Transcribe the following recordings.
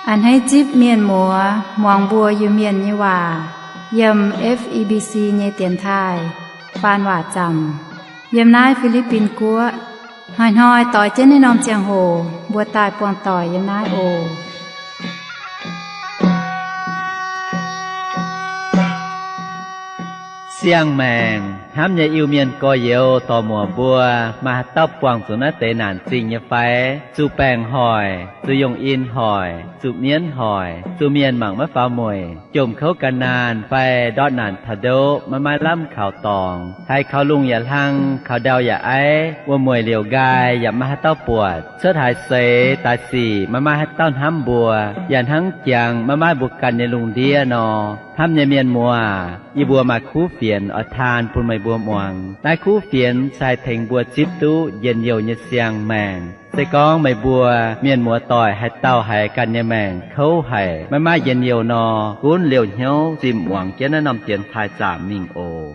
A'hneiv zipv mienh muoz muangx mbuo Iu-Mienh nyei waac yiem F E B C nyei dienx taaih faan waac zaamc yiem naaiv Fi^li^bin Guoqv. Hnoi-hnoi doix jienv naaiv norm ziangh hoc mbuo daaih buangh doic yiem naaiv oc. Siang-maengc hnamv nyei Iu-Mienh gorx-youz dorc-muoc mbuo, maaih haaix dauh buangh zuqc naaiv deix naanc zingh nyei fai? Zuqc baengc hoic, zuqc yongh in hoic, zuqc mienv hoic, zuqc mienh mangc maiv faaux mueic, jomc kouv ga'naanh fai ndortv naanc taux ndoqv maiv maaih lamh kaux dorngx, haiz kaux lungh yaac hlang, kaux ndau yaac aiv, wuom-mueic liouc nqaai yaac maiv maaih haaix dauh buatc, cuotv haaix seix daaih sic maiv maaih haaix dauh hnamv mbuo, yaac hnangv jangx maiv maaih mbuo ganh nyei lungh ndiev nor. Hnamv nyei mienh muoz, yie mbuo maaih kuv fienx oix taan bun meih mbuo muangx. Naaiv kuv fienx se haih tengx mbuo zipv duqv njien-youh nyei siang-maengc. Se gorngv meih mbuo mienh muoz-doic haaix dauh haiz ganh nyei maengc kouv haic, maiv maaih njien-youh nor, gunv liouh hnyouv zimh muangx jienv naaiv norm dienx taaih zaamc mingh oc.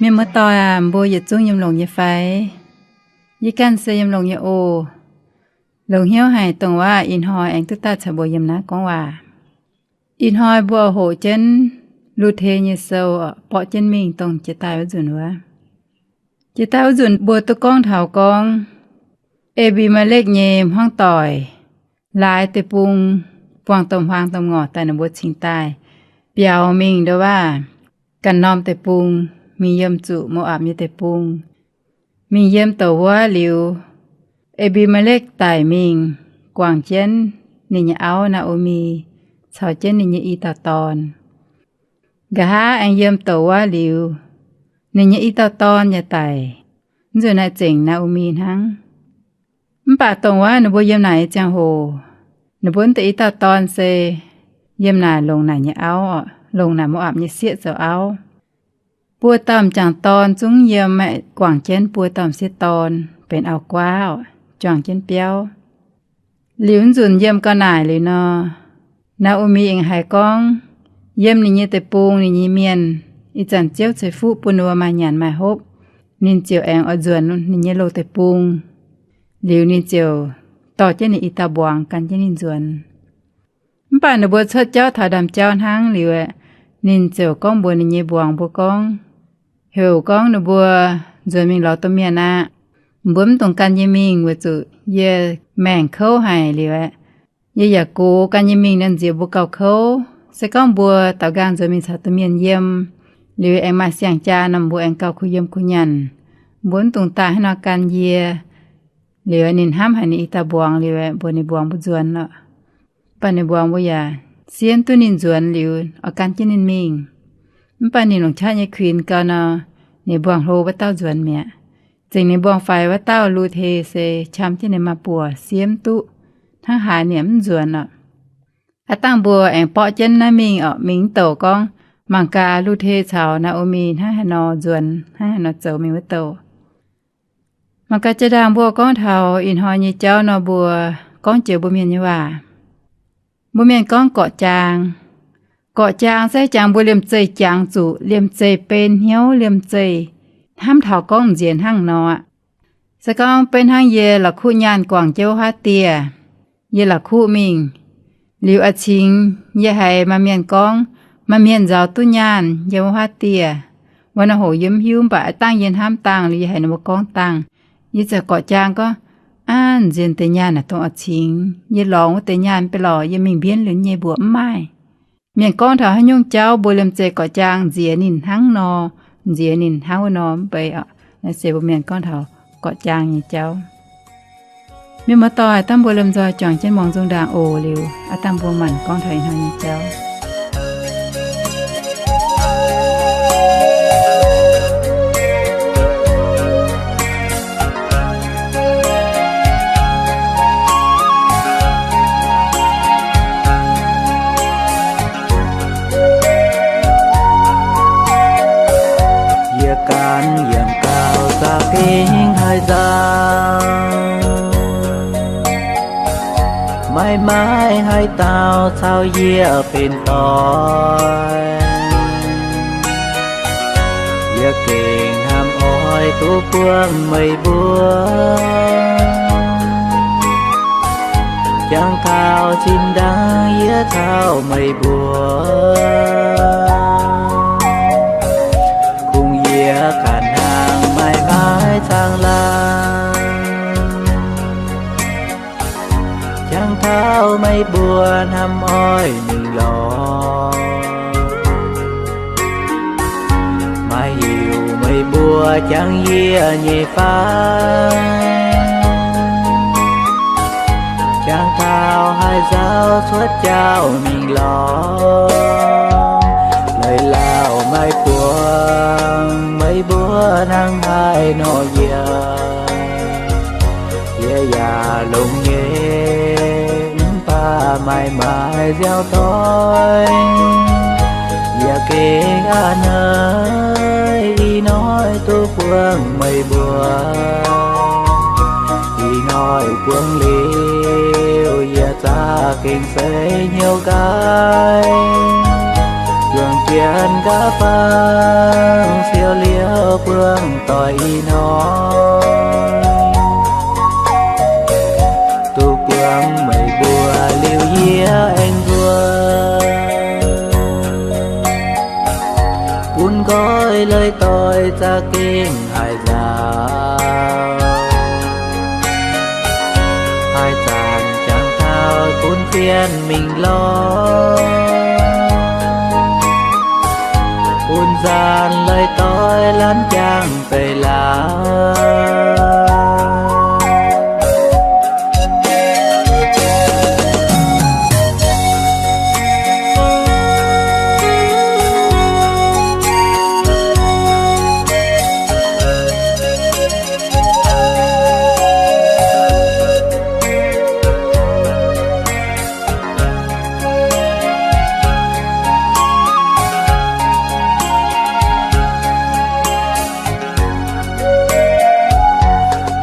Mienh muoz-doic aac, mbuo yietc zungv yiem longx nyei fai? Yie ganh se yiem longx nyei oc. Longx hnyouv haic dongh waac ih hnoi aengx duqv daaih caux mbuo yiem naaiv gorngv waac. Ih hnoi mbuo hoqc jienv Lu^te nyei sou, borqv jienv mingh dongh jiex daaih wuov nzunc wuov. Jiex daaih wuov nzunc mbuo duqv gorngv taux gorngv E^mbi^me^lekv nyei hmuangv doic laaix deic-bung, buangh domh huaang domh ngorc daaih ninh mbuo cingx daaih biaux mingh nduov waac ganh norm deic-bung, mingh yiem zuqc Mo^apc nyei deic-bung. Mingh yiem douc wuov liuz, E^mbi^me^lekv daic mingh guangc jienv ninh nyei auv, Naa^o^mi, caux jienv ninh nyei i dauh dorn. Nqa'haav aengx yiem douc wuov liuz, ninh nyei i dauh dorn yaac daic. Nzunc naaic zengc Naa^o^mi hnangv. Mv baac dongh wuov ninh mbuo yiem naaic nyei ziangh hoc, ninh mbuo wuov deix i dauh dorn se yiem naaic longc naaic nyei auv, longc naaic Mo^apc nyei sieqv zoux auv. Buo dauh m'jangc dorn zungv yiem, guangc jienv buo dauh m'sieqv dorn benx auv-guaav, juangc jienv biauv. Liuz nzunc yiem gau naaic liuz nor, Naa^o^mi aengx haiz gorngv yiem ninh nyei deic-bung, ninh nyei mienh, ih zanc Ziouv ceix fuqv bun ninh mbuo maaih nyanc maaih hopv, ninh ziouc aengx oix nzuonx ninh nyei loz-deic-bung. Liuz ninh ziouc dorh jienv ninh i dauh mbuangz gan jienv ninh nzuonx. Mv baac ninh mbuo cuotv jauv taux ndaamv-jauv hnangv liuz, ninh ziouc gorngv mbuox ninh nyei mbuangz mbuo gorngv, heuc gorngv ninh mbuo nzuonx mingh lorz domh mienh aqv. Mbuo mv dungx gan yie mingh weic zuqc yie maengc kouv haic liuz, yie yaac gox gan yie mingh nor nziex mbuo gauh kouv. Se gorngv mbuo daaux nqaang nzuonx mingh caux domh mienh yiem, liuz aengx maaih siang-jaa nor, mbuo aengx gauh kuh yiem kuh nyanc. Mbuo mv dungx daaih haaix nor gan yie. Liuz ninh hnamv haic ninh i dauh mbuangz liuz, mbuox ninh mbuangz mbuo nzuonx lorqc. Mv baac ninh mbuangz mbuo yaac siemv duqv ninh nzuonx liuz oix gan jienv ninh mingh. Mv baac ninh longc qaqv nyei kuinx gau nor, ninh mbuangz hlo wuov dauh nzuonx mi'aqv. Zengc ninh mbuangz faix wuov dauh Lu^te se qam jienv ninh maa-buoc siemv duqv hnangv haaix ninh yaac mv nzuonx lorqc. Aav dangh mbuo aengx borqv jienv naaiv mingh orqc, mingh mv douc gorngv mangc gaax Lu^te caux Naa^o^mi hnangv haaix nor nzuonx, hnangv haaix nor zoux mingh wuov douc. Mangc gaax jaa-ndaangc mbuo gorngv taux ih hnoi nyei jauv nor, mbuo gorngv jiex mbuo mienh nyei waac. Mbuo mienh gorngv gorqv-jaang. Gorqv-jaang se jangx mbuo liemh zeih jangx zuqc, liemh zeih ben hnyouv, liemh zeih hnamv taux gorngv nziex hnangv nor aqv. Se gorngv beiv hnangv yie la'kuqv nyaanh guangc jienv wuov haav dieh, yie la'kuqv mingh. Liuz a'cingx yie haiz maaih mienh gorngv, maaih mienh nzaaux duqv nyaanh yiem wuov haav dieh. Wuov nor hoc yie mv hiuv, mv baac aav dangh yie hnamv dangh liuz yie haiz ninh mbuo gorngv dangh, yie ziouc gorqv-jaang gorngv, aav, nziex deix nyaanh naaic dongh a'cingx. Yie lorngx wuov deix nyaanh mv bei lorqc, yie mingh mbienv liuz nyei mbuoqc mv maaih. Mienh gorngv taux haaix nyungc jauv mbuo liemh zeih gorqv-jaang nziex ninh hnangv nor, nziex ninh hnangv wuov nor mv bei. Naaiv se mbuo mienh gorngv taux gorqv-jaang nyei jauv. Mienh muoz-doic, dangh mbuo lomh nzoih juangc jienv muangx nzung ndaangc oc. Liuz aav dangh mbuo maanc gorngv taux ih hnoi nyei jauv. Yie gan yiem gauh za'gengh haih nzauh, maiv maaih haaix dauh caux yie benx doic. Yie gengh hnamv oix Haih duqv buangh meih mbuo, jangx taux zinh ndaangc yie caux meih mbuo, kungx yie ganh hnangv maiv maaih caangh laangh. Jangx taux meih mbuo hnamv oix mingh lorz, maaih heuc meih mbuo jangx yie nyei fai? Jangx taux haih nzauh cuotv jauv mingh lorz, leiz lauh maaih buangh meih mbuo hnangv haaix nor yie, yie yaac longx nyei. Mv baac maaih maaih nziaaux doic, yie gengh a'hneiv ih hnoi duqv buangh meih mbuo. Ih hnoi buangh liuz, yie za'gengh seix hnyouv nqaai, juangc jienv nqa'fangv siou liouh buangh doic ih hnoi. Duqv buangh meih mbuo liuz yie aengx nzuonx, bun nqoi leiz doic za'gengh haih nzaaux, haih zanc jangx taux bun fien mingh lorz, bun nzaanx leiz doic lanv jangx deix laangz.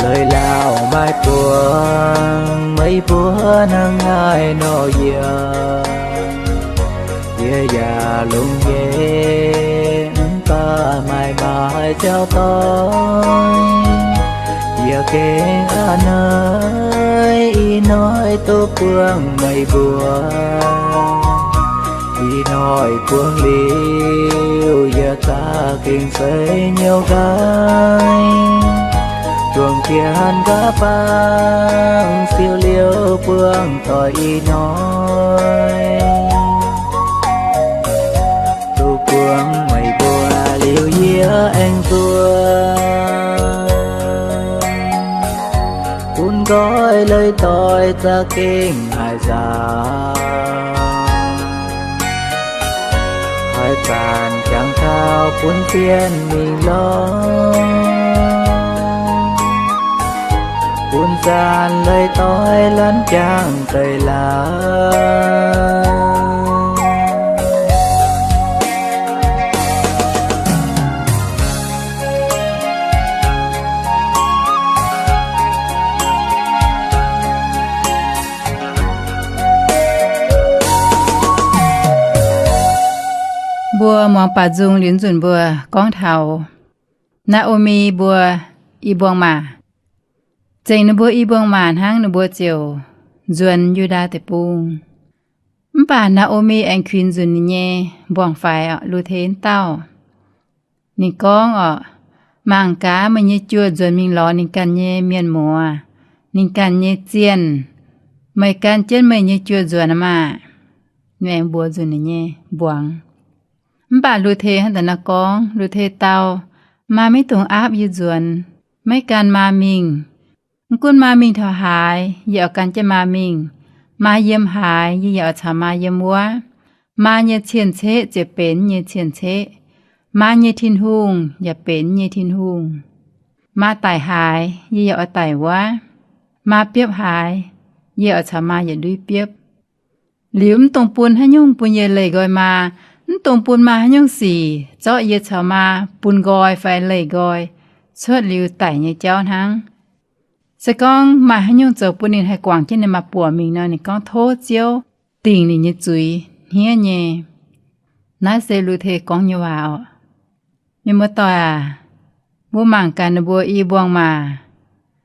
Leiz lauh maaih buangh meih mbuo hnangv haaix nor yie, yie yaac longx nyei. Mv baac maaih maaih jauv doic, yie gengh a'hneiv ih hnoi duqv buangh meih mbuo. Ih hnoi buangh liuz, yie za'gengh seix hnyouv nqaai, juangc jienv nqa'fangv siou liouh buangh doic ih hnoi. Duqv buangh meih mbuo liuz yie aengx nzuonx, bun nqoi leiz doic za'gengh haih nzaaux, haih zanc jangx taux bun fien mingh lorz, bun nzaanx leiz doic lanv jangx deix laangz. Mbuo muangx baaux nzung liuz nzunc mbuo gorngv taux Naa^o^mi mbuo i mbuangz-maac. Zengc ninh mbuo i mbuangz-maac hnangv, ninh mbuo ziouc nzuonx Yu^ndaa Deic-Bung. Mv baac Naa^o^mi aengx kuinx nzunc ninh nyei mbuangz-faix, Lu^te wuov dauh. Ninh gorngv orqc, mangc gaax, meih nyei juoh nzuonx mingh lorz ninh ganh nyei mienh muoz, ninh ganh nyei zienh. Meih gan jienv meih nyei juoh nzuonx maah! Ninh aengx mbuox nzunc ninh nyei mbuangz. Mv baac Lu^te hnangv daaih nor gorngv, Lu^te dau, Maa maiv dungx aapv yie nzuonx. Maiv gan maa mingh. Mv gunv maa mingh taux haaix, yie oix gan jienv maa mingh. Maa yiem haaix, yie yaac oix caux maa yiem wuov. Maa nyei cien-ceqv ziouc benx yie nyei cien-ceqv. Maa nyei Tin-Hungh yaac benx yie nyei Tin-Hungh. Maa daic haaix, yie yaac oix daic wuov. Maa biopv haaix, yie oix caux maa yietc ndui biopv. Liuz mv dungx bun haaix nyungc bun yie leih nqoi maa. Mv dungx bun maa haaix nyungc sic zorqv yie caux maa bun nqoi fai leih nqoi cuotv liuz daic nyei jauv hnangv. Se gorngv maaih haaix nyungc zoux bun ninh haih guangc jienv ninh maa-buoc mingh nor, ninh gorngv tov Ziouv dingc ninh nyei zuiz hniev nyei. Naaiv se Lu^te gorngv nyei waac orqc. Mienh muoz-doic aac, Mbuo mangc gaax ninh mbuo i mbuangz-maac,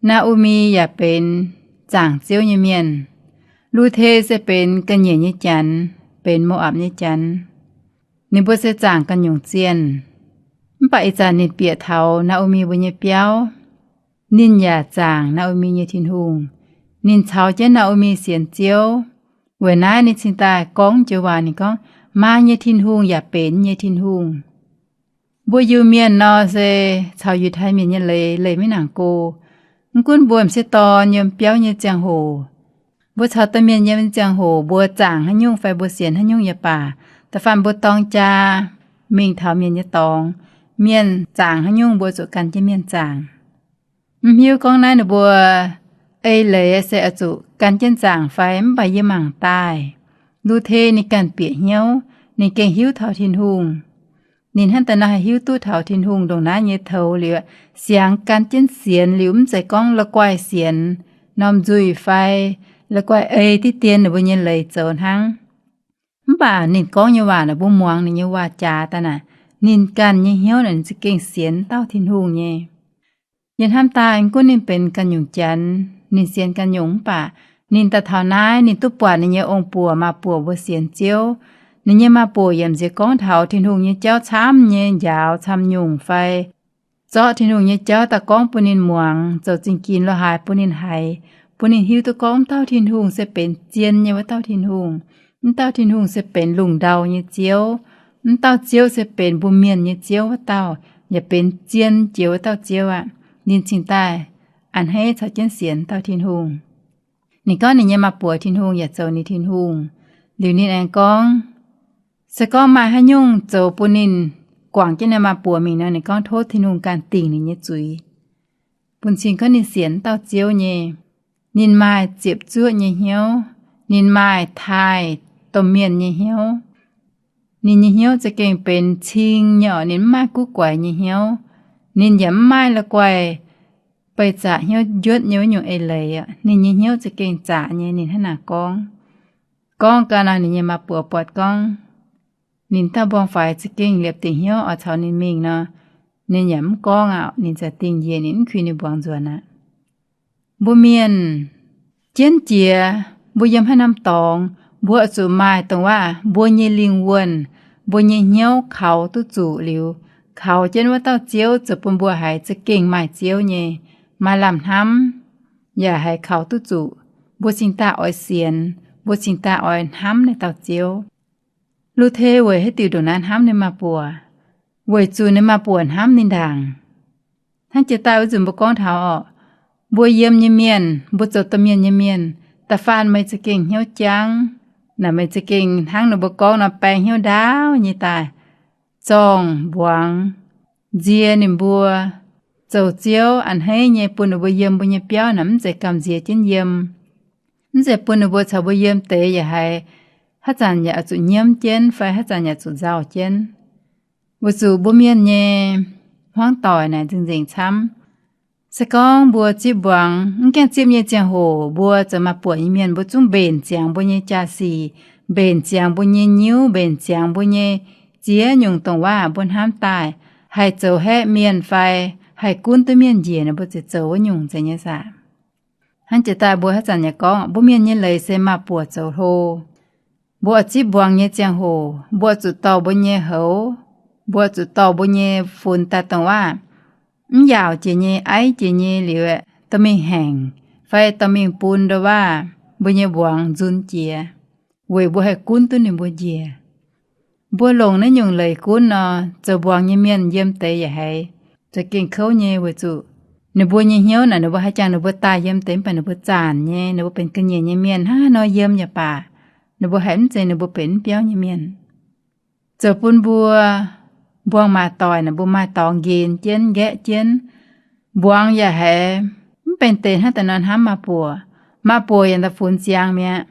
Naa^o^mi yaac benx zaangc Ziouv nyei mienh. Lu^te se benx ga'nyiec nyei janx, benx Mo^apc nyei janx. Ninh mbuo se zaangc ganh nyungc zienh. Mv baac ih zanc ninh bieqc taux Naa^o^mi mbuo nyei biauv. Ninh yaac zaangc Naa^o^mi nyei Tin-Hungh. Ninh caux jienv Naa^o^mi sienx Ziouv. Weic naaiv ninh cingx daaih gorngv joux waac, ninh gorngv, Maa nyei Tin-Hungh yaac benx nyei Tin-Hungh. Mbuo Iu-Mienh nor se caux Yiutai Mienh nyei leiz leih maiv nangc go. Mv gunv mbuo m'sieqv dorn yiem biauv nyei ziangh hoc, mbuo caux domh mienh yiem ziangh hoc, mbuo zaangc haaix nyungc fai mbuo sienx haaix nyungc yaac baac, da'faanh mbuo dorng jaa mingh taux mienh nyei dorngx, mienh zaangc haaix nyungc mbuo zuqc gan jienv mienh zaangc. Mv hiuv gorngv naaiv ninh mbuo ei leiz se oix zuqc gan jienv zaangc fai, mv baac yie mangc daaih, Lu^te ninh ganh bieqc hnyouv, ninh gengh hiuv taux Tin-Hungh. Ninh hnangv daaih nor haih hiuv duqv taux Tin-Hungh ndongc naaiv nyei toux liuz, siangx gan jienv sienx liuz, mv zeiz gorngv la'guaih sienx norm nzuih fai la'guaih ei diqv dien ninh mbuo nyei leiz zoux hnangv. Mv baac ninh gorngv nyei waac naaic mbuo muangx ninh nyei waac jaax daaih naaic, ninh ganh nyei hnyouv naaic ninh za'gengh sienx dauh Tin-Hungh nyei. Yie hnamv daaih mv gunv ninh benx ganh nyungc janx, ninh sienx ganh nyungc, mv baac ninh daaih taux naaiv ninh duqv buatc ninh nyei ong-buoc maa-buoc mbuo sienx Ziouv. Ninh nyei maa-buoc yaac m'nziex gorngv taux Tin-Hungh nyei jauv camv nyei njaaux camv nyungc fai zorqv Tin-Hungh nyei jauv daaih gorngv bun ninh muangx, zoux zingh ginx lorz haaix bun ninh haiz, bun ninh hiuv duqv gorngv mv dauh Tin-Hungh se benx zien nyei wuov dauh Tin-Hungh. Mv dauh Tin-Hungh se benx lungh ndau nyei Ziouv. Mv dauh Ziouv se benx mbuo mienh nyei Ziouv wuov dauh, yaac benx zien jiex wuov dauh Ziouv aqv. Ninh cingx daaih a'hneiv caux jienv sienx dauh Tin-Hungh. Ninh gorngv ninh nyei maa-buoc Tin-Hungh yaac zoux ninh Tin-Hungh. Liuz ninh aengx gorngv, se gorngv maaih haaix nyungc zoux bun ninh guangc jienv ninh maa-buoc mingh nor, ninh gorngv tov Tin-Hungh ganh dingc ninh nyei zuiz. Bun cing gorngv ninh sienx dauh Ziouv nyei, ninh maaih ziepc zuoqv nyei hnyouv, ninh maaih taaih domh mienh nyei hnyouv. Ninh nyei hnyouv za'gengh benx cing nyei oc. Ninh mv maaih guv guaix nyei hnyouv. Ninh yaac mv maaih la'guaih beih zaqc hnyouv njuotv nyei wuov nyungc eix leiz aqv. Ninh nyei hnyouv za'gengh zaqc nyei. Ninh hnangv naaic gorngv. Gorngv gau nor, ninh nyei maa-buoc buatc gorngv ninh dauh mbuangz-faix za'gengh liepc dingc hnyouv oix caux ninh mingh nor, ninh yaac mv gorngv aqv. Ninh za'gengh dingh njiec, ninh mv kuinx ninh mbuangz nzuonx aqv. Mbuo mienh jienv jiex, mbuo yiem haaix norm dorngx, mbuo oix zuqc maaih dongh waac mbuo nyei lingh wuonh, mbuo nyei hnyouv kaux duqv zuqc liuz, kaux jienv wuov dauh Ziouv zoux bun mbuo haiz za'gengh maaih Ziouv nyei, maaih lamh hnamv, yaac haiz kaux duqv zuqc. Mbuo cingx daaih oix sienx, mbuo cingx daaih oix hnamv naaiv dauh Ziouv. Lu^te weic haaix diuc ndongc naaiv hnamv ninh maa-buoc? Weic zuqc ninh maa-buoc hnamv ninh ndaangc. Hnangv jiex daaih wuov nzunc mbuo gorngv taux orqc, mbuo yiem nyei mienh, mbuo zoux domh mienh nyei mienh, da'faanh meih za'gengh hnyouv jangv, naaic meih za'gengh hnangv ninh mbuo gorngv nor baeng hnyouv ndaauv nyei daaih, zorngh mbuangz, nzie ninh mbuo, zoux Ziouv a'hneiv nyei bun ninh mbuo yiem mbuo nyei biauv naaic mv zeiz gamh nziex jienv yiem. Mv zeiz bun ninh mbuo caux mbuo yiem deix yaac haiz haaix zanc yaac zuqc nyiemv jienv fai haaix zanc yaac zuqc nzauh jienv. Weic zuqc mbuo mienh nyei hmuangv doic naaic nzengc-nzengc camv. Se gorngv mbuo zipv mbuangz, mv gaengh zipv nyei ziangh hoc, mbuo zoux maa-buoc nyei mienh, mbuo zungv mbenc ziangx mbuo nyei jaa-sic, mbenc ziangx mbuo nyei nyiuv, mbenc ziangx mbuo nyei ziex nyungc dongh waac mbuo hnamv daaih, haih zoux haeqv mienh fai haih gunv duqv mienh njiec, ninh mbuo ziouc zoux wuov nyungc zeiz nyei saah. Hnangv jiex daaih mbuo haaix zanc yaac gorngv, mbuo mienh nyei leiz se maa-buoc zoux hlo. Mbuo oix zipv mbuangz nyei ziangh hoc, mbuo zuqc dorh mbuo nyei houx, mbuo zuqc dorh mbuo nyei funx daaih dongh waac, mv yaauc jiex nyei, aiv jiex nyei liuz, dorh mingh haengc fai dorh mingh bun ndo waac, mbuo nyei mbuangz nzun jiex, weic mbuo haih gunv duqv ninh mbuo njiec. Mbuo longc naaiv nyungc leiz gunv nor, zoux mbuangz nyei mienh yiem deix yaac haiz za'gengh kouv nyei, weic zuqc ninh mbuo nyei hnyouv naaic, ninh mbuo haaix jangx ninh mbuo daaih yiem deix mv baac ninh mbuo zanc nyei, ninh mbuo benx ga'nyiec nyei mienh hnangv haaix nor yiem yaac baac, ninh mbuo haiz mv zeiz ninh mbuo benx mv biauv nyei mienh. Zoux bun mbuo mbuangz-maac doic naaic, mbuo maaih dorngx nqenx jienv, nqaeqv jienv. Mbuangz yaac haiz mv benx deix hnangv daaih nor hnamv maa-buoc. Maa-buoc yaac daaih funx ziangx mi'aqv.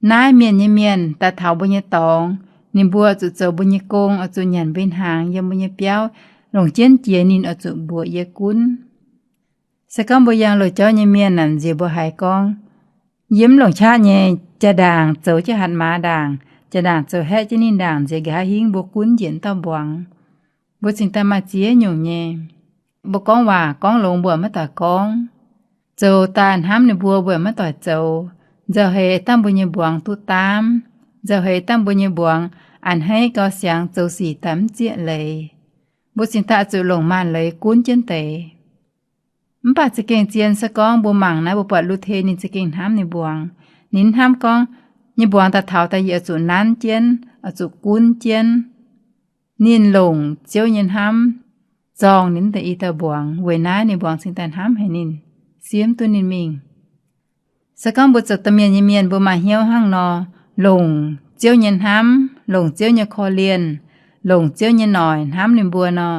Naaiv mienh nyei mienh daaih taux mbuo nyei dorngx, ninh mbuo zuqc zoux mbuo nyei gong, oix zuqc nyanc mbuo hnaangx yiem mbuo nyei biauv, longc jienv jiex ninh oix zuqc mbuoqc yie gunv. Se gorngv mbuo yangh loz-jauv nyei mienh naaic, nziex mbuo haiz gorngv, yie mv longc qaqv nyei, jaa-ndaangc zoux jienv hatc maaz ndaangc, jaa-ndaangc zoux haeqv jienv ninh ndaangc, nziex nqa'haav hingv mbuo gunv njiec dauh mbuangz. Mbuo cingx daaih maaih ziex nyungc nyei. Mbuo gorngv waac gorngv longx mbuo maiv doic gorngv. Zoux daaih hnamv ninh mbuo mbuo maiv doic zoux. Nzauh heix dangh mbuo nyei mbuangz duqv daamv. Nzauh heix dangh mbuo nyei mbuangz a'hneiv gau siangx zoux sic daaih mv zieqv leiz. Mbuo cingx daaih zuqc longc maanc leiz gunv jienv deix. Mv baac za'gengh zien se gorngv mbuo mangc naaiv mbuo buatc Lu^te ninh za'gengh hnamv ninh mbuangz. Ninh hnamv gorngv nyei mbuangz daaih taux daaih yie oix zuqc nanv jienv, oix zuqc gunv jienv. Ninh longc Ziouv nyei hnamv zorngh ninh deix i dauh mbuangz. Weic naaiv ninh mbuangz cingx daaih hnamv haic ninh, siemv duqv ninh mingh. Se gorngv mbuo zoux domh mienh nyei mienh mbuo maaih hnyouv hnangv nor, longc Ziouv nyei hnamv, longc Ziouv nyei korv-lienh, longc Ziouv nyei noic hnamv ninh mbuo nor,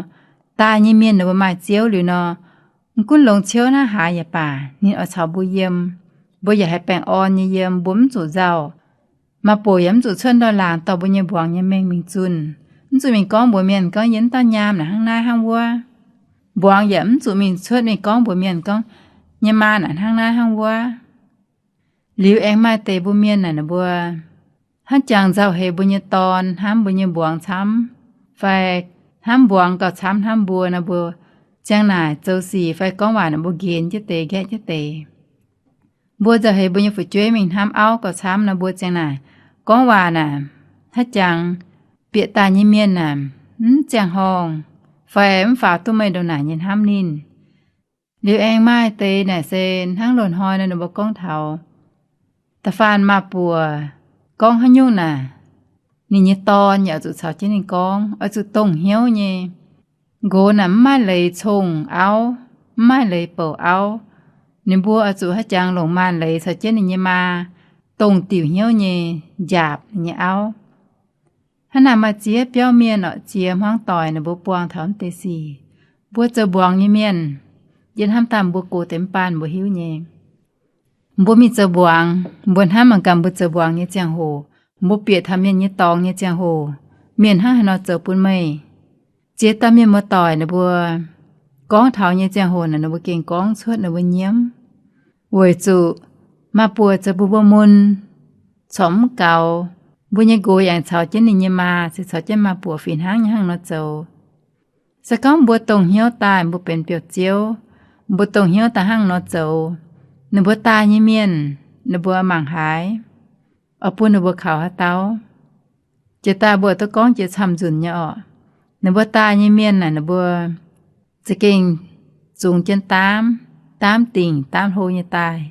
daaih nyei mienh ninh mbuo maaih Ziouv liuz nor, mv gunv longx ciouv hnangv haaix yaac baac ninh oix caux mbuo yiem. Mbuo yaac haih baengh orn nyei yiem, mbuo mv zuqc nzauh. Maaih boc yaac mv zuqc cuotv ndau-laangc dorh mbuo nyei mbuangz nyei mengh mingh zunh. Mv zuqc mingh gorngv mbuox mienh gorngv yie mv dauh nyaam naaic hnangv naaiv hnangv wuov. Mbuangz yaac mv zuqc mingh cuotv mingh gorngv mbuox mienh gorngv nyei maa naaic hnangv naaiv hnangv wuov. Liuz aengx maaih deix mbuo mienh naaic ninh mbuo hnangv jangx nzauh heix mbuo nyei dorn hnamv mbuo nyei mbuangz camv, fai hnamv mbuangz gauh camv hnamv mbuo nor, mbuo ziang naaic zoux sic fai gorngv waac naaic mbuo nqenx jienv deix, nqaeqv jienv deix. Mbuo nzauh heix mbuo nyei fu'jueiv mingh hnamv auv gauh camv nor, mbuo ziang naaic gorngv waac naaic hnangv jangx bieqc daaih nyei mienh naaic mv ziangh horngh fai mv faaux duqv meih ndongc naaic nyei hnamv ninh. Liuz aengx maaih deix naaic se hnangv loz-hnoi nor ninh mbuo gorngv taux da'faanh maa-buoc gorngv haaix nyungc naaic, ninh nyei dorn yaac oix zuqc caux jienv ninh gorngv, oix zuqc dongh hnyouv nyei. Nqox naaic mv maaih leiz cong auv, mv maaih leiz bouc auv. Ninh mbuo oix zuqc haaix jangx longc maanc leiz caux jienv ninh nyei maa, dongh diuc hnyouv nyei njaapc ninh nyei auv. Hnangv naaic maaih ziex biauv mienh orqc, ziex hmuangv doic ninh mbuo buangh taux mv deix sic. Mbuo zoux mbuangz nyei mienh, yie hnamv daaih mbuo gox deix mv baac mbuo hiuv nyei. Mbuo mingh zoux mbuangz, mbuo hnamv mangc gaax mbuo zoux mbuangz nyei ziangh hoc, mbuo bieqc taux mienh nyei dorngx nyei ziangh hoc, mienh hnangv haaix nor zoux bun meih? Ziex dauh mienh muoz-doic ninh mbuo gorngv taux nyei ziangh hoc naaic, ninh mbuo gengh gorngv cuotv ninh mbuo nyiemv. Weic zuqc maa-buoc zoux bun mbuo mun corc mv gaux, mbuo nyei nqox yaac caux jienv ninh nyei maa, se caux jienv maa-buoc fih hnangv nyei hnangv nor zoux. Se gorngv mbuo dongh hnyouv daaih mbuo benx biauv-ziouv, mbuo dongh hnyouv daaih hnangv nor zoux, ninh mbuo daaih nyei mienh, ninh mbuo mangc haaix, oix bun ninh mbuo kaux haaix dauh? Jiex daaih mbuo duqv gorngv jiex camv-nzunc nyei orqc. Ninh mbuo daaih nyei mienh naaic, ninh mbuo za'gengh zungx jienv daamv, daamv dingc daamv hlo nyei daaih.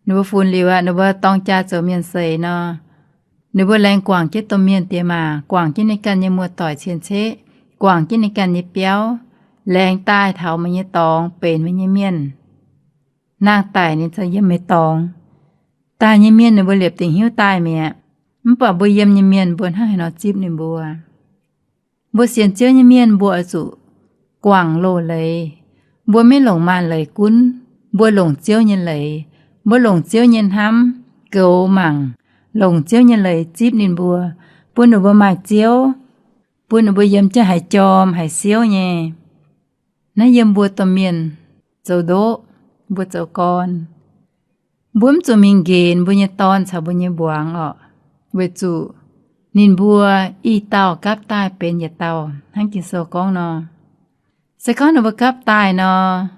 Ninh mbuo funx liuz aqv, ninh mbuo dorng jaa zoux mienh seix nor, ninh mbuo laengz guangc jienv domh mienh diex maac, guangc jienv ninh ganh nyei muoz-doic cien-ceqv, guangc jienv ninh ganh nyei biauv, laengz daaih taux meih nyei dorngx benx meih nyei mienh. Nangh daic ninh za'gengh yiem meih dorngx. Daaih nyei mienh ninh mbuo liepc dingc hiuv daaih mi'aqv. Mv baac mbuo yiem nyei mienh mbuo hnangv haaix nor zipv ninh mbuo? Mbuo sienx Ziouv nyei mienh mbuo oix zuqc guangc loz-leiz. Mbuo maiv longc maanc leiz gunv, mbuo longc Ziouv nyei leiz. Mbuo longc Ziouv nyei hnamv goux mangc, longc Ziouv nyei leiz zipv ninh mbuo, bun ninh mbuo maaih Ziouv, bun ninh mbuo yiem jienv haiz jorm haiz siouv nyei. Naaiv yiem mbuo domh mienh zoux ndoqv, mbuo zoux gorn. Mbuo mv zuqc mingh nqenx mbuo nyei dorn caux mbuo nyei mbuangz orqc, weic zuqc ninh mbuo i dauh gapv daaih benx yietc dauh hnangv Ging-Sou gorngv nor. Se gorngv ninh mbuo gapv daaih nor,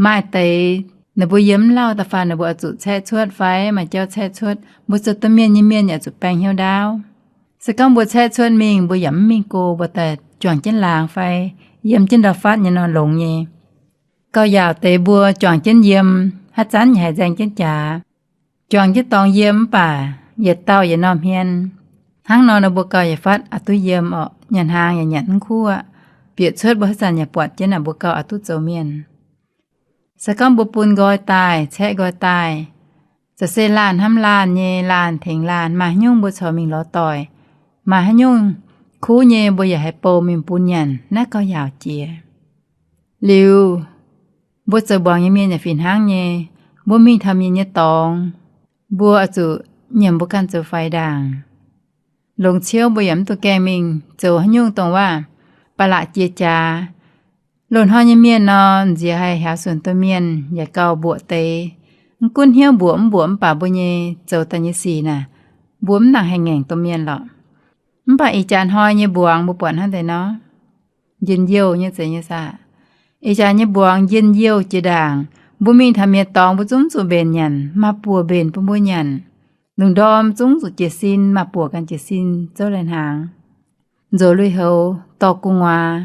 maaih deix ninh mbuo yiem mv lauh da'faanh ninh mbuo oix zuqc caeqv cuotv fai maaih jauv caeqv cuotv, mbuo zoux domh mienh nyei mienh yaac zuqc baeng hnyouv ndaauv. Se gorngv mbuo caeqv cuotv mingh, mbuo yaac mv mingh go, mbuo daaih juangc jienv laangz fai yiem jienv ndau-fatv nyei nor longx nyei. Gauh yaauc deix mbuo juangc jienv yiem, haaix zanc yaac haiz nzaeng jienv jaax. Juangc jienv dorngx yiem mv baac yietc dauh yietc norm hmien. Hnangv nor nor mbuo gauh yietc fatv oix duqv yiem orqc, nyanc hnaangx yaac nyanc mv kuv aqv. Bieqc cuotv mbuo haaix zanc yaac buatc jienv naaic mbuo gauh oix duqv zoux mienh. Se gorngv mbuo bun nqoi daaih, caeqv nqoi daaih, za'gengh laanh hnamv laanh nyei, laanh tengx laanh, maaih haaix nyungc mbuo corc mingh lorz doic, maaih haaix nyungc kuv nyei mbuo yaac haiz bou mingh bun nyanc, naaiv gauh yaauc jiex. Liuz, mbuo zoux mbuangz nyei mienh yaac fih hnangv nyei, mbuo mingh taux mienh nyei dorngx, mbuo oix zuqc nyiemc mbuo ganh zoux faix ndaangc. Longc ciouv mbuo yaac mv duqv gaengh mingh zoux haaix nyungc dongh waac ba'laqc jiex jaax. Loz-hnoi nyei mienh nor, nziex haih haux suonc domh mienh yaac gauh mbuoqc deix. Mv gunv hnyouv mbuoqc mv mbuoqc mv baac mbuo nyei zoux daaih nyei sic naaic, mbuo mv nangc haih ngaengc domh mienh lorqc. Mv baac ih jaax hnoi nyei mbuangz mbuo buatc hnangv deix nor, njien-youh nyei zeiz nyei saah. Ih jaax nyei mbuangz njien-youh jiex ndaangc. Mbuo mingh taux mienh dorngx, mbuo zungv zuqc mbenc nyanc, maaih buoc mbenc bun mbuo nyanc. Lungh ndorm zungv zuqc jiez sin, maaih buoc ganh jiez sin zouv lai hnaangx, nzox lui-houx, dorh gu'nguaaz.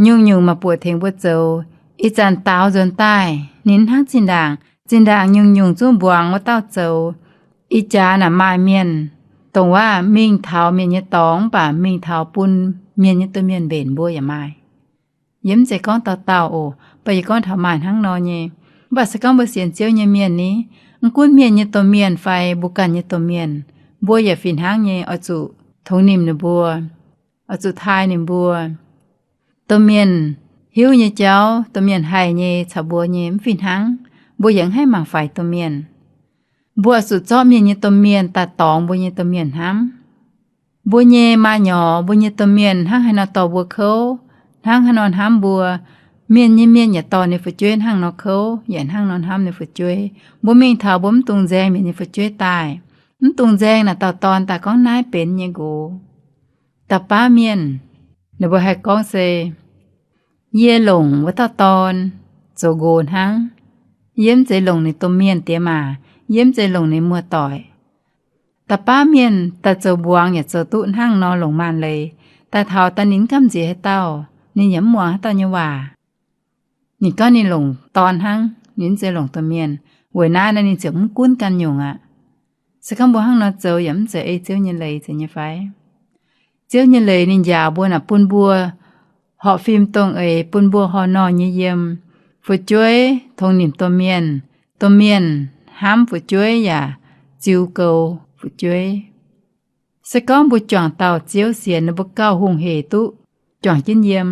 Nyungc-nyungc maaih buoc tengx mbuo zoux. Ih zanc daaux nzuonx daaih, ninh hnangv zinh ndaangc. Zinh ndaangc nyungc-nyungc zungv mbuangz wuov dauh zoux. Ih jaax naaic maaih mienh, dongh waac mingh taux mienh nyei dorngx, mv baac mingh taux bun mienh nyei domh mienh mbenc mbuo yaac maaih. Yie mv zeiz gorngv dauh dauh oc, mv baac yie gorngv taux maaih hnangv nor nyei. Mv baac se gorngv mbuo sienx Ziouv nyei mienh ni, mv gunv mienh nyei domh mienh fai mbuo ganh nyei domh mienh, mbuo yaac fih hnangv nyei oix zuqc tongx nimc ninh mbuo, oix zuqc taaih ninh mbuo. Domh mienh hiuv nyei jauv, domh mienh haih nyei caux mbuo nyei mv fih hnangv. Mbuo yaac mv haih mangc faix domh mienh. Mbuo oix zuqc zorqv mienh nyei domh mienh daaih dorngx mbuo nyei domh mienh hnamv. Mbuo nyei maa nyorx, mbuo nyei domh mienh hnangv haaix nor dorh mbuo kouv, hnangv haaix nor hnamv mbuo, mienh nyei mienh yaac dorh ninh fu'jueiv hnangv nor kouv, yaac hnangv nor hnamv ninh fu'jueiv. Mbuo mingh taux mbuo mv dungx nzaeng mienh nyei fu'jueiv daaih. Mv dungx nzaeng naaic dauh dorn daaih gorngv naaiv benx nyei nqox. Da'baav mienh, ninh mbuo haih gorngv se, yie longc wuov dauh dorn zoux nqox hnangv. Yie mv zeiz longc ninh domh mienh diex maac, yie mv zeiz longc ninh muoz-doic. Da'baav mienh daaih zoux mbuangz yaac zoux duqv hnangv nor longc maanc leiz. Daaih taux daaih ninh mv gamh nziex haaix dauh, ninh yaac mv muangx haaix dauh nyei waac. Ninh gorngv ninh longc dorn hnangv, ninh mv zeiz longc domh mienh. Weic naaiv nor ninh ziouc mv gunv ganh nyungc aqv. Se gorngv mbuo hnangv nor zoux yaac mv zeiz ei Ziouv nyei leiz zeiz nyei fai? Ziouv nyei leiz ninh njaaux mbuo naaic bun mbuo horpc fim dongh eix, bun mbuo horh norh nyei yiem. Fu'jueiv tongx nimc domh mienh, domh mienh hnamv fu'jueiv yaac ziux goux fu'jueiv. Se gorngv mbuo juangc dauh Ziouv sienx, ninh mbuo gauh hungh hec duqv juangc jienv yiem.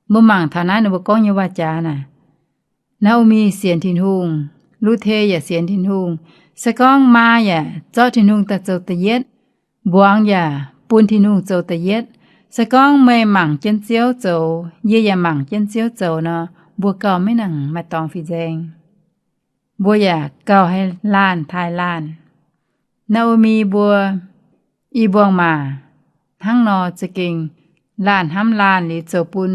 Mbuo mangc taux naaiv ninh mbuo gorngv nyei waac-jaax naaic, Naa^o^mi sienx Tin-Hungh, Lu^te yaac sienx Tin-Hungh. Se gorngv maa yaac zorqv Tin-Hungh daaih zoux da'yietv, mbuangz yaac bun Tin-Hungh zoux da'yietv. Se gorngv meih mangc jienv Ziouv zoux, yie yaac mangc jienv Ziouv zoux nor, mbuo gauh maiv nangc maaih dorngx fih nzaeng. Mbuo yaac gauh haih laanh taaih laanh. Naa^o^mi mbuo i mbuangz-maac hnangv nor za'gengh laanh hnamv laanh liuz zoux bun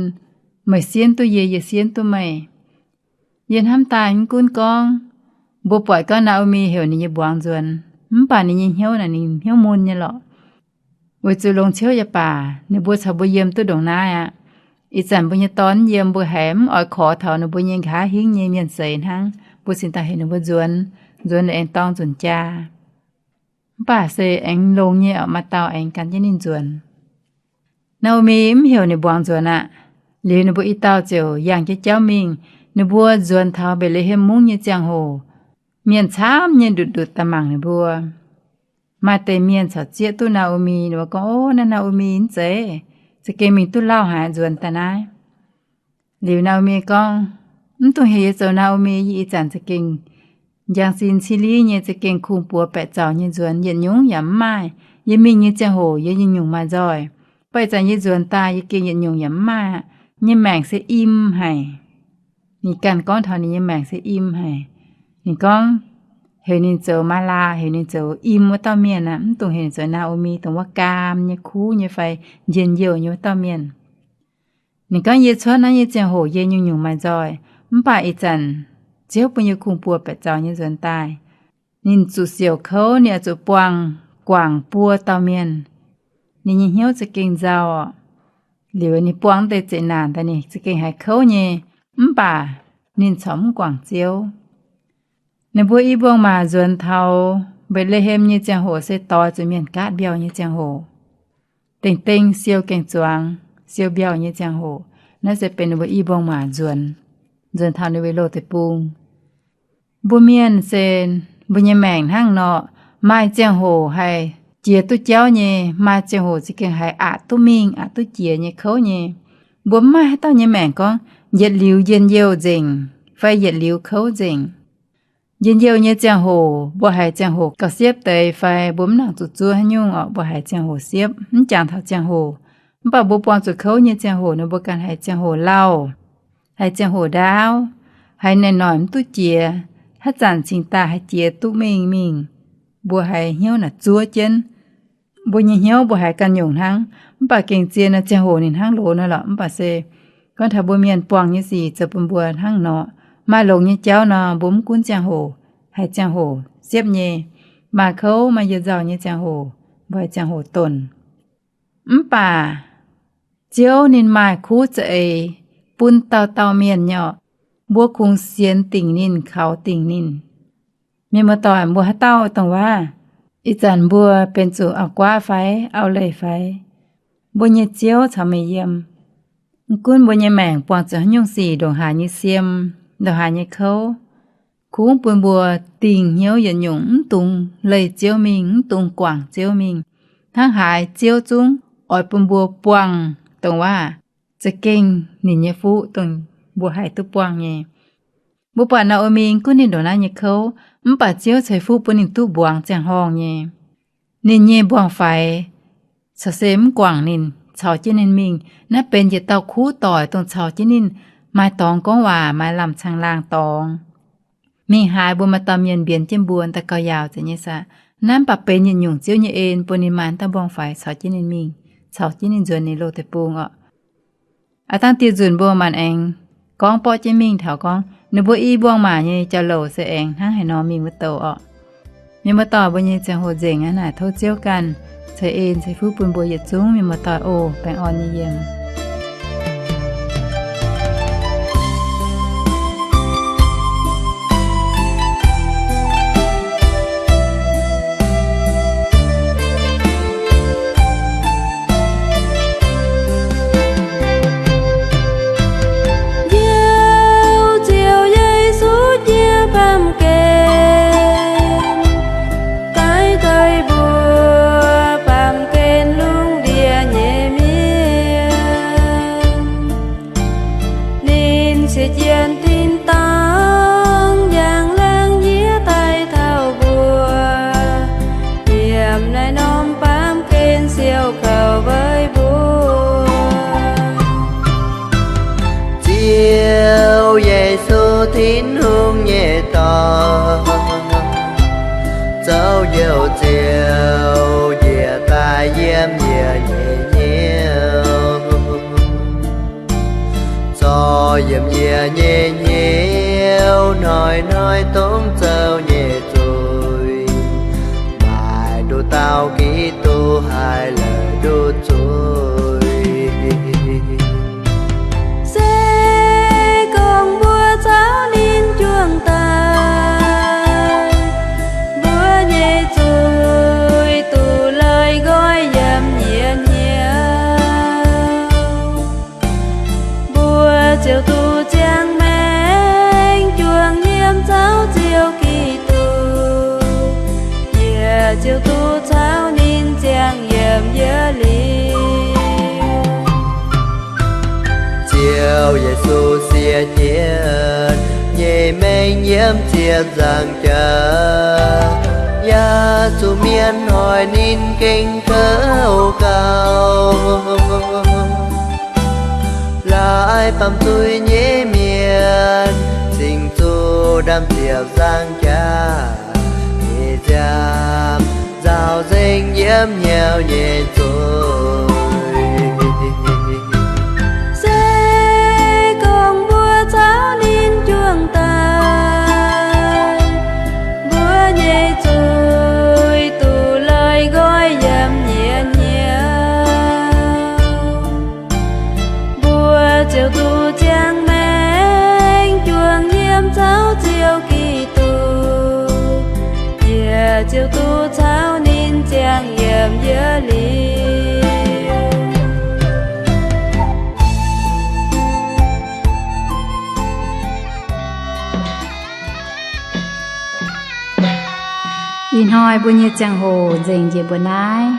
meih sienv duqv yie, yie sienv duqv meih. Yie hnamv daaih mv gunv gorngv mbuo buatc gorngv Naa^o^mi heuc ninh nyei mbuangz nzuonx, mv baac ninh nyei hnyouv naaic ninh hnyouv mun nyei lorqc. Weic zuqc longc ciouv yaac baac ninh mbuo caux mbuo yiem duqv ndongc naaiv aqv. Ih zanc mbuo nyei dorn yiem, mbuo haiz mv oix korx taux ninh mbuo nyei nqa'haav hingv nyei mienh seix hnangv, mbuo cingx daaih heuc ninh mbuo nzuonx, nzuonx aengx dorng nzunc jaa. Mv baac se aengx longx nyei oc, maaih dauh aengx gan jienv ninh nzuonx. Naa^o^mi mv heuc ninh mbuangz nzuonx aqv. Liuz ninh mbuo i dauh ziouc yangh jienv jauv mingh. Ninh mbuo nzuonx taux Mbetc^le^hem Mungv nyei ziangh hoc, mienh camv nyei ndutc ndutc daaih mangc ninh mbuo. Maaih deix mienh caux zieqv duqv Naa^o^mi, ninh mbuo gorngv, Ov, naaiv Naa^o^mi mv zeiz, za'gengh mingh duqv lauh haic nzuonx daaih naaiv. Liuz Naa^o^mi gorngv, Mv dungx heuc yie zoux Naa^o^mi. Yie ih zanc za'gengh njang sin cili nyei, za'gengh kungx-buoz baeqc zaux nyei nzuonx, yietc nyungc yaac mv maaih. Yie mingh nyei ziangh hoc yie nyungc-nyungc maaih nzoih. Mv baac ih zanc yie nzuonx daaih, yie gengh yietc nyungc yaac mv maaih aqv. Yie nyei maengc se im haic. Ninh ganh gorngv taux ninh nyei maengc se im haic. Ninh gorngv, heuc ninh zoux Maalaa, heuc ninh zoux im wuov dauh mienh aqv. Mv dungx heuc ninh zoux Naa^o^mi, dongh wuov gaam nyei, kuv nyei fai njien-youh nyei wuov dauh mienh. Ninh gorngv, Yie cuotv naaiv nyei ziangh hoc yie nyungc-nyungc maaih nzoih, mv baac ih zanc Ziouv bun yie kungx-buoz baeqc zaux nyei nzuonx daaih. Ninh zuqc siouc kouv, ninh oix zuqc buangh guangc buo dauh mienh. Ninh nyei hnyouv za'gengh nzauh. Liuz ninh buangh deix zeqc naanc daaih, ninh za'gengh haiz kouv nyei, mv baac ninh corc mv guangc Ziouv. Ninh mbuo i mbuangz-maac nzuonx taux Mbetc^le^hem nyei ziangh hoc se doix zuqc mienh gaatv mbiauh nyei ziangh hoc. Deng-deng siou gaeng-zuangx, siou mbiauh nyei ziangh hoc. Naaiv se benx ninh mbuo i mbuangz-maac nzuonx, nzuonx taux Ni^we^lo Deic-Bung. Mbuo mienh se mbuo nyei maengc hnangv nor, maaih ziangh hoc haih jiex duqv jauv nyei, maaih ziangh hoc za'gengh haiz aqc duqv mingh, aqc duqv jiex nyei, kouv nyei. Mbuo mv maaih haaix dauh nyei maengc gorngv yietc liuz njien-youh nzengc fai yietc liuz kouv nzengc. Njien-youh nyei ziangh hoc mbuo haiz ziangh hoc gauh siepv deix fai mbuo mv nangc zuqc zuov haaix nyungc orqc, mbuo haiz ziangh hoc siepv, mv jangx taux ziangh hoc. Mv baac mbuo buangh zuqc kouv nyei ziangh hoc nor, mbuo ganh haiz ziangh hoc lauh, haiz ziangh hoc ndaauv, haiz naaic noic mv duqv jiex, haaix zanc cingx daaih haiz jiex duqv mingh mingh. Mbuo haiz hnyouv naaic zuov jienv. Mbuo nyei hnyouv mbuo haiz ganh nyungc hnangv, mv baac gengh zien nor ziangh hoc ninh hnangv loz nor lorqc, mv baac se Gorngv taux mbuo mienh buangh nyei sic zoux bun mbuo hnangv nor, maaih longx nyei jauv nor, mbuo mv gunv ziangh hoc, haiz ziangh hoc siepv nyei, maaih kouv maaih yietc nzauh nyei ziangh hoc, mbuo haiz ziangh hoc donc. Mv baac Ziouv ninh maaih kuv za'eix bun dauh dauh mienh nyei orqc. Mbuo kungx sienx dingc ninh, kaux dingc ninh. Mienh muoz-doic, mbuo haaix dauh dongh waac, ih zanc mbuo benx zuqc auv-guaav fai auv-leih fai, mbuo nyei Ziouv caux meih yiem. Mv gunv mbuo nyei maengc buangh zuqc haaix nyungc sic, ndongc haaix nyei siem, ndongc haaix nyei kouv, kungx bun mbuo dingc hnyouv yietc nyungc, mv dungx leih Ziouv mingh, mv dungx guangc Ziouv mingh. Hnangv haaix Ziouv zungv oix bun mbuo buangh dongh waac za'gengh ninh nyei fuqv dongh mbuo haih duqv buangh nyei. Mbuo buatc Naa^o^mi gunv ninh ndongc naaiv nyei kouv, mv baac Ziouv ceix fuqv bun ninh duqv mbuangz ziangh horngh nyei. Ninh nyei mbuangz-faix corc se mv guangc ninh, caux jienv ninh mingh. Naaiv benx yietc dauh kuv doic dongh caux jienv ninh maaih dorngx gorngv waac, maaih lamh caangh laangh dorngx. Mingh haaix mbuo maaih dauh mienh mbienx jienv mbuo daaih gauh yaauc zeiz nyei saah. Naaiv mv baac benx yietc nyungc Ziouv nyei en bun ninh maaih dauh mbuangz-faix caux jienv ninh mingh, caux jienv ninh nzuonx ninh loz deic-bung orqc. Aav dangh dieh nzunc mbuo maanc aengx gorngv borqv jienv mingh taux gorngv ninh mbuo i mbuangz-maac nyei jauv-louc se aengx hnangv haaix nor mingh wuov douh orqc. Mienh muoz-doic, mbuo nyei ziangh hoc nzengc aqv. Naaic tov Ziouv ganh ceix en ceix fuqv bun mbuo yietc zungv mienh muoz-doic oc. Baengh orn nyei yiem. Ziouv Yesu nyei baamh gen, daiv daiv mbuo baamh gen lungh ndiev nyei mienh. Ninh sieqv jienv tin-dorngh njang laangh nyiev daaih taux mbuo, yiem naaiv norm baamh gen siou kaux weic mbuo. Ziouv Yesu, Tin-Hungh nyei Dorn, zoux Njoux Ziouv njiec daaih yiem yie nyei hnyouv, zorc yiem yie nyei hnyouv hnoi-hnoi dongh zoux nyei zuiz, maaih nduqc dauh Giduc haih la'duqv zuiz. Se gorngv mbuo caux ninh juangc daaih, mbuo nyei zuiz duqv lorz nqoi yiem yie hnyouv. Mbuo ziouc duqv ziangh maengc juangc yiem caux Ziouv Giduc. Yie ziouc duqv caux ninh ziangh yiem yie liuz. Ziouv Yesu sieqv jienv nyei maengc yiem ziepc nzaangc jaax, yaac zuqc mienh hoic ninh gengh kouv gauh. Laaix baamh zuiz nyei mienh cingx zuqc ndaamv-ziepc nzaangc jaax nyei nziaamv nzaaux nzengc yiem hnyouv nyei zuiz. Se gorngv mbuo caux ninh juangc daaih, mbuo nyei zuiz duqv lorz nqoi yiem yie hnyouv. Mbuo ziouc duqv ziangh maengc juangc yiem caux Ziouv Giduc. Yie ziouc duqv caux ninh ziangh yiem yie liuz. Ih hnoi mbuo nyei ziangh hoc nzengc njiec mbuo naaiv.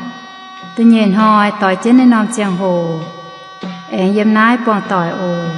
Da'nyeic hnoi doix jienv naaiv norm ziangh hoc aengx yiem naaiv buangh doic oc.